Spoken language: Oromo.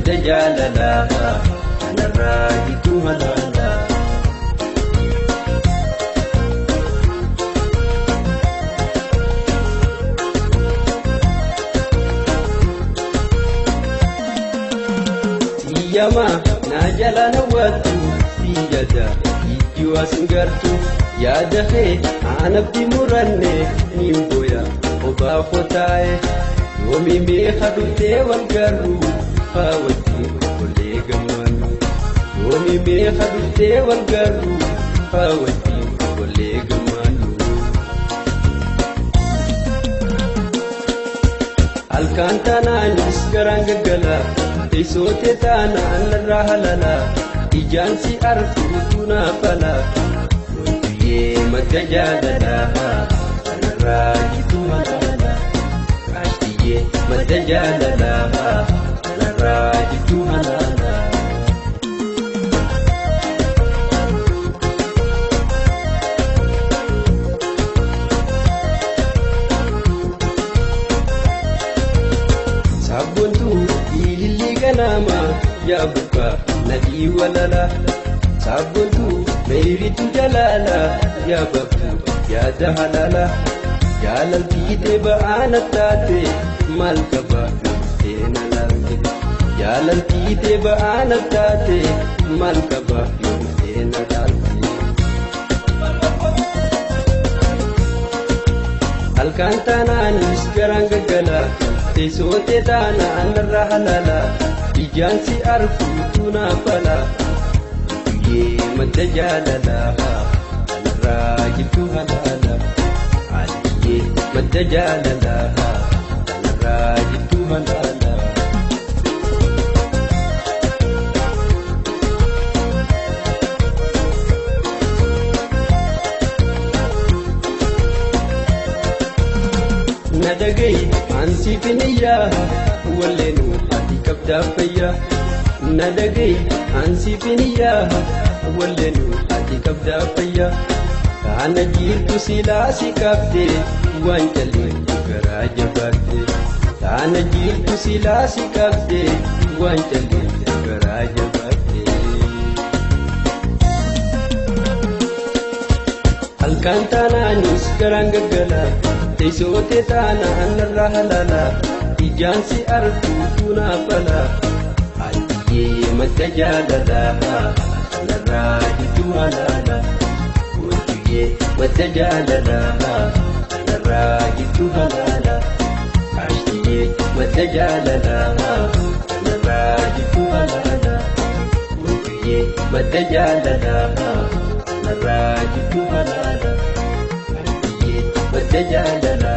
madda jaalalaa kanarraa jitu halaala. Siyama na jala na wattu siyada ijji wasin gartu yaada kee anabdi muranne niin boya obaa kotaaye yoomi meeqa dhuftee wal garru haa wajjin ollee gammannu yoomi meeqa dhuftee wal garru haa wajjin ollee gammannu. Halkan taanaanis garaan gaggala teessoote taanaan narraa halala ijaan si arguutu naaf ala. Wantiyyee madda jaalalaa kanarraa jitu halaala. Qaashtiyyee madda jaalalaa kanarraa jitu halaala. Sabboontuu ilillii ganama yaa bukka nadii walala. Sabboontuu meeyritu jalaala yaa bakka yaada halaala. Jaalaltiitee ba'aana taate maal qaba dhuftee na laalte. Jaalaltiitee ba'aana taate maal qaba dhuftee na laalte. Halkan taanaanis garaan gaggala teessootee taanaan narraa halaala ijaan si arguutu naaf ala. Guyyee madda jaalalaa kanarraa jitu halaala. Aliyyee madda jaalalaa kanarraa jitu halaala. Na dhagahi ansi finiyyaa walleenuu ati qabdaa fayyaa. Na dhagahi ansi finiyyaa walleenuu ati qabdaa fayyaa. Taana jirtu silaa si qabdee waan calleettu garaa jabaatte. Taana jirtu silaa si qabdee waan calleettu garaa jabaatte. Halkan taanaanis garaan gaggala teessootee taanaan narraa halaala ijaan si arguutu naaf ala. Aliyyee madda jaalalaa kanarraa jitu halaala. Wantiyyee madda jaalalaa kanarraa jitu halaala. Qaashtiyyee madda jaalalaa kanarraa jitu halaala. Wantiyyee madda jaalalaa kanarraa jitu halaala. Qaashtiyyee madda jaalalaa.